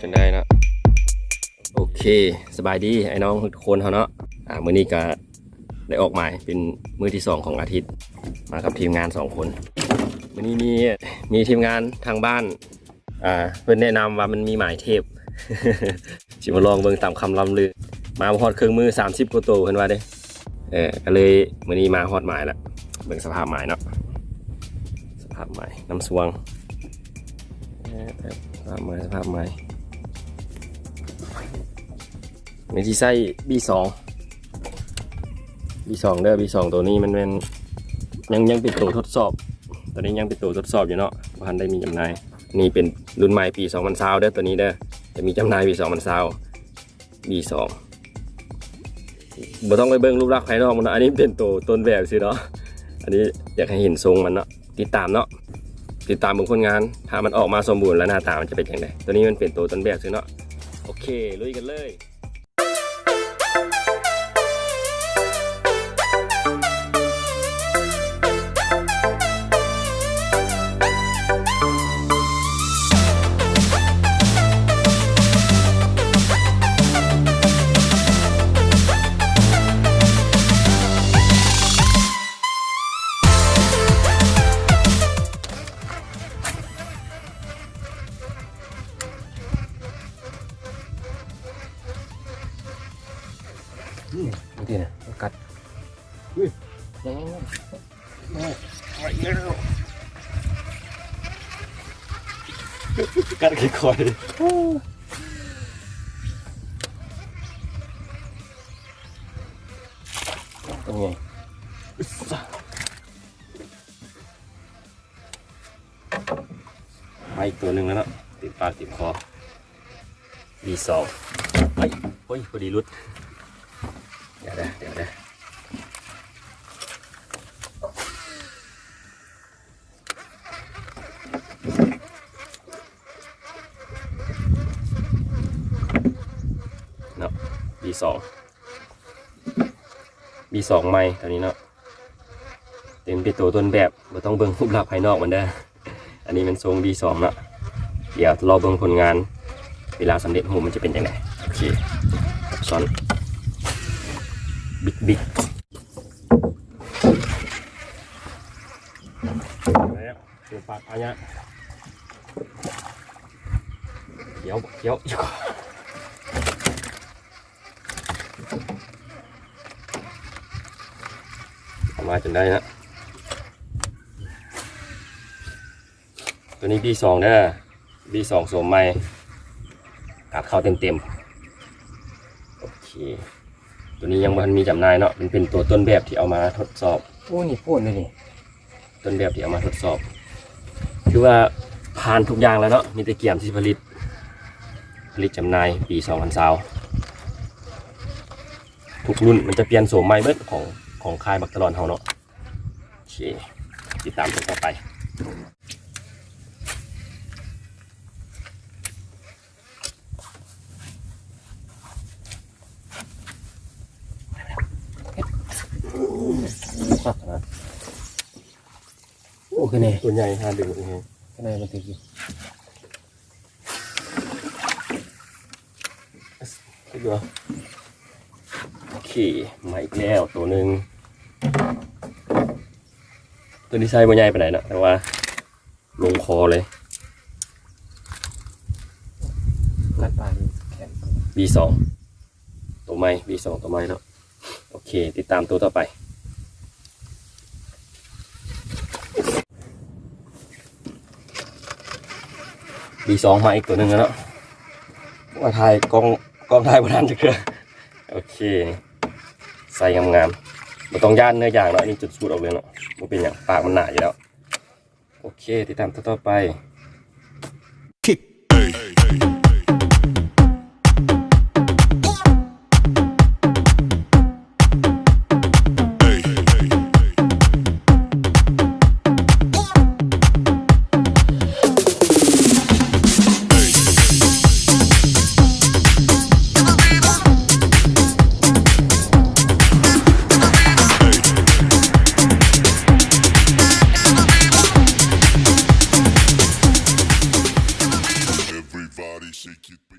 ກັນໄດ້ເນາະ. ໂອເຄ ສະບາຍດີອ້າຍນ້ອງທຸກຄົນເຮົາເນາະ. ອາ ມື້ນີ້ກະໄດ້ອອກໝາຍເປັນມື້ທີສອງຂອງອາທິດ ມາກັບທີມງານສອງຄົນ. ມື້ນີ້ມີ ມີທີມງານທາງບ້ານ ອາ ເພິ່ນແນະນຳວ່າມັນມີໝາຍເທບ ຊິມາລອງເບິ່ງຕາມຄຳລ່ຳລື. ມາບໍ່ຮອດເຄິ່ງມື້ ສາມສິບກວ່າໂຕເພິ່ນວ່າເດ້. ເອີ ກະເລີຍມື້ນີ້ມາຮອດໝາຍລະ. ເບິ່ງສະພາບໝາຍເນາະ ສະພາບໝາຍ ນ້ຳຊວງ ເອີ ສະພາບໝາຍ ສະພາບໝາຍ. ນີ້ຊິໃຊ້ບີສອງ ບີສອງເດີ. ບີສອງໂຕນີ້ມັນແມ່ນ ຍັງ ຍັງເປັນໂຕທົດສອບ ໂຕນີ້ຍັງເປັນໂຕທົດສອບຢູ່ເນາະ ບໍ່ທັນໄດ້ມີຈຳໜ່າຍ. ນີ້ເປັນລຸ້ນໃໝ່ປີສອງພັນຊາວເດີ ໂຕນີ້ເດີ ຈະມີຈຳໜ່າຍປີສອງພັນຊາວ ບີສອງ. ບໍ່ຕ້ອງໄປເບິ່ງຮູບລັກພາຍນອກມັນເນາະ ອັນນີ້ເປັນໂຕຕົ້ນແບບຊື່ເນາະ. ອັນນີ້ຢາກໃຫ້ເຫັນຊົງມັນເນາະ. ຕິດຕາມເນາະ ຕິດຕາມເບິ່ງຜົນງານ ຖ້າມັນອອກມາສົມບູນແລ້ວໜ້າຕາມັນຈະເປັນຈັ່ງໃດ. ໂຕນີ້ມັນເປັນໂຕຕົ້ນແບບຊື່ເນາະ. ໂອເຄ ລຸຍກັນເລີຍ. ອືມ ນີ້ນະ ມັນກັດ. ອຸ້ຍ ຍັງ ຍັງ ຍັງ ກັດຄ່ອຍໆ. ເປັນໄງ? ມາອີກໂຕໜຶ່ງແລ້ວເນາະ ຕິດປາກຕິດຄໍ. ບີສອງ ເຮີ້ຍ ໂອ້ຍ ພໍດີຫຼຸດ. ດຽວເດີ ດຽວເດີ ເນາະ ບີສອງ ບີສອງໃໝ່ຕົວນີ້ເນາະ. ເປັນ ເປັນໂຕຕົ້ນແບບ ບໍ່ຕ້ອງເບິ່ງຮູບລັກພາຍນອກມັນເດີ. ອັນນີ້ແມ່ນຊົງບີສອງເນາະ. ດຽວລໍເບິ່ງຜົນງານ ເວລາສຳເລັດຮູບມັນຈະເປັນຈັ່ງໃດ. ໂອເຄ ຊ້ອນ ບິກໆ ແລ້ວ ໂຕປາກອາຍະ ຂຽວ ຂຽວ. ເອົາມາຈົນໄດ້ນະ. ຕົວນີ້ບີສອງເດີ ບີສອງໂສມໃໝ່ ກັດເຂົ້າເຕັມໆ. ໂອເຄ ຕົວນີ້ຍັງບໍ່ທັນມີຈຳໜ່າຍເນາະ ມັນເປັນຕົວຕົ້ນແບບທີ່ເອົາມາທົດສອບ. ໂອ້ ນີ້ໂພດເລີຍນີ້. ຕົ້ນແບບທີ່ເອົາມາທົດສອບ ຄືວ່າຜ່ານທຸກຢ່າງແລ້ວເນາະ ມີແຕ່ກຽມທີ່ຜະລິດ ຜະລິດຈຳໜ່າຍປີສອງພັນຊາວ. ທຸກລຸ້ນມັນຈະປ່ຽນໂສມໃໝ່ເບິດ ຂອງ ຂອງຄ້າຍບັກຕະຫຼອນເຮົາເນາະ. ໂອເຄ ຕິດຕາມຕົວຕໍ່ໄປ. ຄັກຂະໜາດ. ໂອ້ ຄືແນ່ ຕົວໃຫຍ່ຫາດຶງອີກແຮງ ຄືແນ່ມັນຕິດຢູ່. ໂອເຄ ມາອີກແລ້ວໂຕໜຶ່ງ. ຕົວນີ້ໄຊບໍ່ໃຫຍ່ປານໃດເນາະ ແຕ່ວ່າ ລົງຄໍເລີຍ. ກັດປານແຂນ ບີສອງ ໂຕໃໝ່ ບີສອງ ໂຕໃໝ່ເນາະ. ໂອເຄ ຕິດຕາມໂຕຕໍ່ໄປ. ບີສອງ ມາອີກໂຕໜຶ່ງແລ້ວເນາະ. ວ່າຖ່າຍກ້ອງ ກ້ອງຖ່າຍບໍ່ທັນຈັກເທື່ອ. ໂອເຄ ໃສ່ງາມໆ ບໍ່ຕ້ອງຢ້ານເນື້ອຢາງເນາະ. ອັນນີ້ຈຸດສູດອອກເລີຍເນາະ ບໍ່ເປັນຫຍັງ ປາກມັນໜາຢູ່ແລ້ວ. ໂອເຄ ຕິດຕາມຕໍ່ໄປ. Everybody shake it.